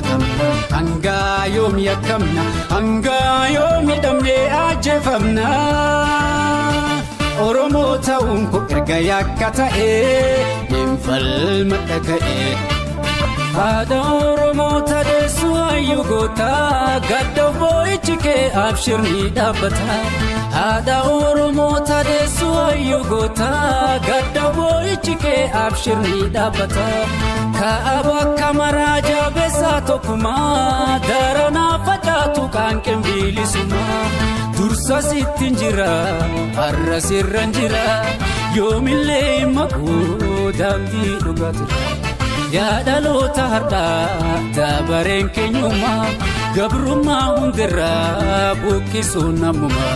tuffatamna? Hangaa yoom yakkamna? Hangaa yoom hidhamnee ajjeefamna? Oromoo ta'uun koo erga yakka ta'ee falma dhaga'ee. Haadha Oromoo tadeessu hayyuu goota gadda boo'ichi kee abshirni dhaabbata. Haadha Oromoo tadeessu hayyuu goota gadda boo'ichi kee abshirni dhaabbata. Kaaba kamaraa jabeessaa tokkummaa daranaa facaatu qaanqeen bilisummaa. Dursa sittiin jira har'a sirran jira yoomillee maquu daandii dhugaatira. Yaa dhaloota har'aa dabareen keenyummaa gabrummaa hundirraa buqqisuun namummaa.